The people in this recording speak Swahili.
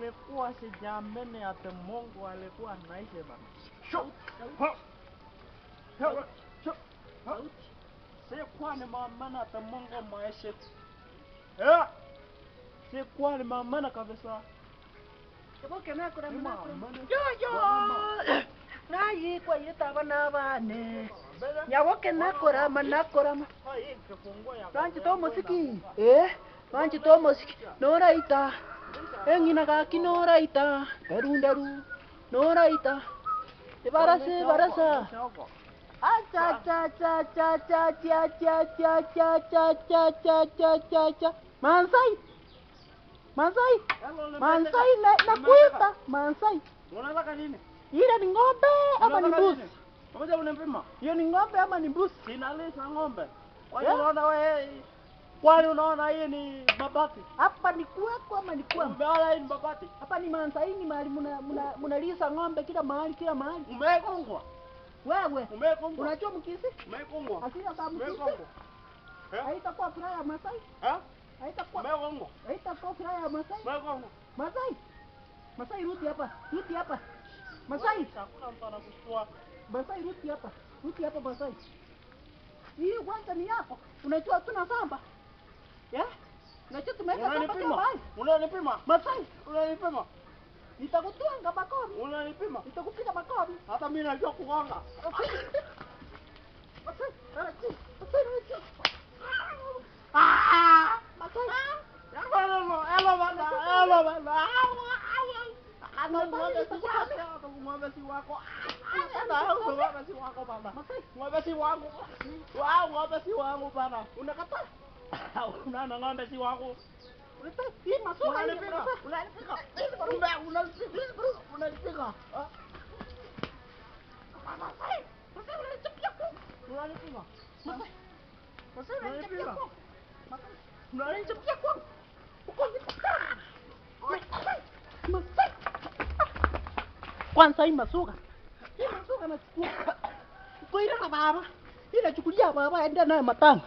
Nilikuwa sijaamini ati Mungu alikuwa anaishi bana. Sikuwa nimeamini ati Mungu maishi. Sikuwa nimeamini kabisa. Yo nayikwa yitaba nabane nyaboke nakorama nakorama banjite omosiki banjite omosiki noraita eng'ina gaki noraita darundaru noraita ebarasa ebarasa acha cha cha cha cha cha cha cha cha cha cha cha cha cha cha Mansai Mansai Mansai nakuita Mansai. Unataka nini? Ile ni ng'ombe ama ni mbuzi? Unataka unipima? Hiyo ni ng'ombe ama ni mbuzi? Sinalisha ng'ombe. Kwani unaona wewe? Kwani unaona hii ni mabati? Hapa ni kwako ama ni kwangu? Umeona hii ni mabati? Hapa ni Mansai, ni mahali mnalisa ng'ombe kila mahali kila mahali. Umekongwa. Wewe. Umekongwa. Unajua mkisi? Umekongwa. Asira za mkisi. Umekongwa. Haitakuwa furaha ya Masai. Haitakuwa. Umekongwa. Haitakuwa furaha ya Masai. Umekongwa. Masai. Masai rudi hapa. Rudi hapa. Masai. Hakuna mtu anakushtua. Masai rudi hapa. Rudi hapa Masai. Hii kwanza ni yako. Unajua tuna samba. Ya? Unajua tumeweka samba kila mahali. Unanipima. Masai, Unanipima. nitakutwanga makofi. Unanipima. Nitakupiga makofi. Hata mimi najua kugonga. Masai. Masai, Masai, Masai. Ah! Masai. Hello, bana. Hello, bana. Ng'ombe si wako. Ng'ombe si wako. Ng'ombe si wako bana. Ng'ombe si wangu. Wao, ng'ombe si wangu bana. Unakataa? Unaona ng'ombe si wangu. Hii masuka Unanipiga. Unanipiga. Unanipiga. Unanipiga. Masai. Masai unanichapia kwa. Unanipiga. Masai. Masai unanichapia kwa. Masai. Unanichapia kwa. Uko Masai. Kwanza hii masuka. Hii masuka nachukua. Uko ile na baba. Hii nachukulia baba aende nayo matanga.